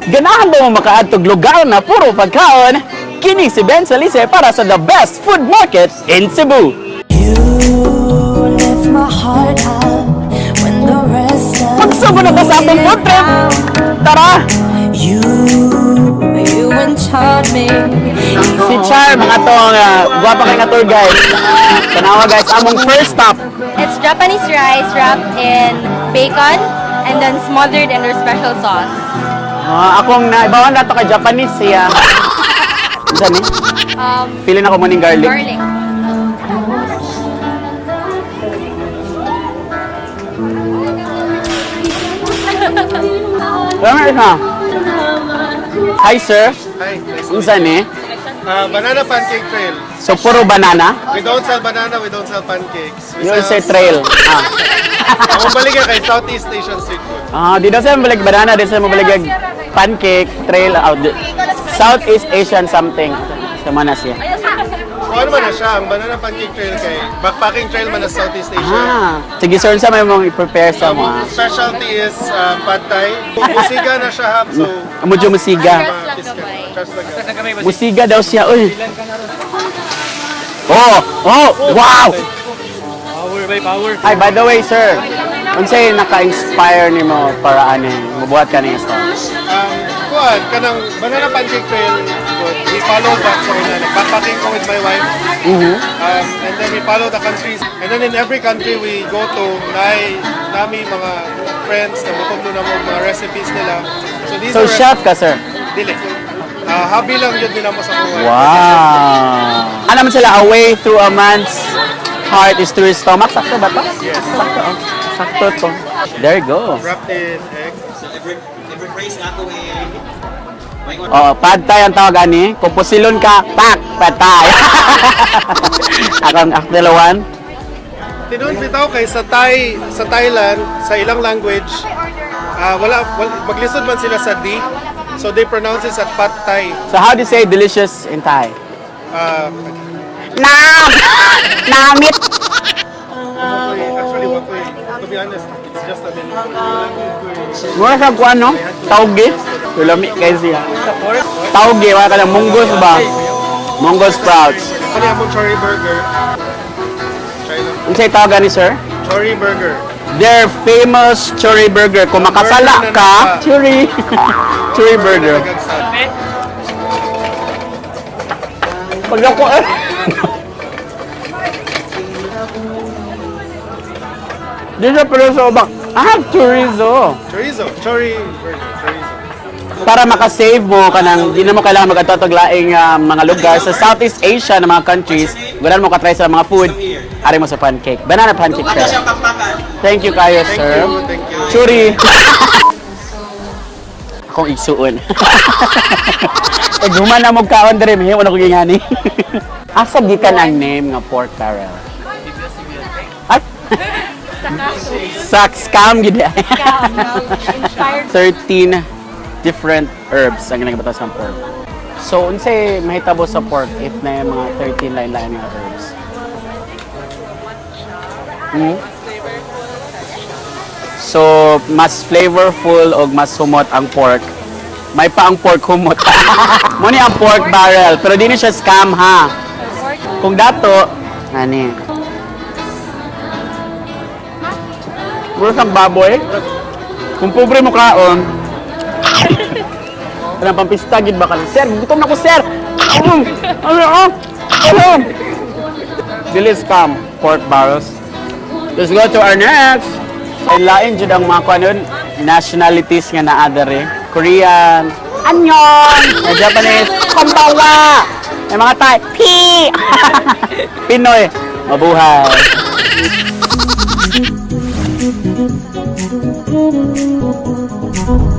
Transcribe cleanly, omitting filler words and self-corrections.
Ganahan ba mo makaadtog lugar na puro pagkaon? Kini si Ben Salise para sa the best food market in Cebu. You lift my heart up when the rest of Magsugo na ba sa atong food trip? Tara! You enchant me. Si Char, mga tong gwapa kay nga tour guide. Tanawa guys, among first stop. It's Japanese rice wrapped in bacon and then smothered in their special sauce. Ah, akong naibawan nato kay Japanese siya. Unsa ni? Pili na ko mo ning garlic. Garlic. Tama na. Hi sir, Hi. Nice to unsa ni? Banana pancake trail. So puro banana? We don't sell banana, we don't sell pancakes. We You say trail. Ah. Ang balikan kay Southeast Asian street food. Ah, di daw sila mabalig banana, di sila mabalig pancake, trail, out. Southeast Asian something. Sama na siya. So ano man na siya, ang banana pancake trail kay backpacking trail man na Southeast Asia. Ah, sige sir, unsa may mong i-prepare sa mga? Specialty is pad thai. Musiga na siya hap, so Medyo musiga. Trust lang gamay. Trust lang gamay. Musiga daw siya, uy. Oh, wow! Power by power. Hi, by the way, sir, unsay naka-inspire nimo para ani mubuhat ka ning store? Kuan, kanang banana pancake trail, good. We follow that so una. Like, backpacking ko with my wife. And then we follow the countries. And then in every country we go to, nay, nami mga friends na mutublo na mo mga recipes nila. So these So are chef ka, sir? Dili. Ah, hobby lang yun din mo sa kuwan. Wow! Ano man sila, a way through a man's heart is through his stomach. Sakto ba to? Yes. Sakto. Oh. Sakto to. There you go. Wrapped in egg. Every phrase nga ako eh. Oh, pad thai ang tawag ani. Kung pusilon ka, pak, pad thai. Akong akdalawan. Tinuod bitaw kay sa Thai, sa Thailand, sa ilang language, ah wala, wala maglisod man sila sa D. So they pronounce it as pad thai. So how do you say delicious in Thai? Ah, Nam! Namit! actually, what we, to be honest, it's just a menu. Mura sa kuan no? Tauge. Lami kay siya. Tauge, wala ka lang munggos ba? Munggo sprouts. Ano yung among chori burger? Try lang. Unsay tawag ani sir? Chori burger. Their famous chori burger. Kung makasala ka, chori. Chori burger. Pag ako eh. Di siya pero sa ubang. Ah, chorizo. Chorizo. Chori burger. Chorizo. Para makasave mo kanang di na mo kailangan mag-adto laing mga lugar sa Southeast Asia na mga countries, wala mo ka-try sa mga food, ari mo sa pancake. Banana pancake Ano sir. siyang kapakan? Thank you kayo, Thank sir. you, thank you. Churi. Akong igsuon. Pag human na mo kaon diri, mahimo na ko gingani. Asa gikan ang name nga pork barrel? Ay! Sak scam gid. Scam. Inspired 13 different herbs ang ginagawa sa pork. So unsay mahitabo sa pork if na yung mga 13 lain-lain nga herbs? So, mas flavorful og mas humot ang pork. May pa ang pork humot. Mo ni ang pork barrel, pero di ni siya scam ha. Kung dato, ani. Mura kang baboy. Kung pobre mo kaon, kanang pampista gid ba ka? Sir, gutom na ko sir. Ano oh? Ano? Dili scam pork barrels. Let's go to our next. Ay lain jud ang mga kuan nationalities nga naa dere. Korean, Annyeong, may Japanese, Konbanwa. May mga Thai, P. Pinoy, mabuhay.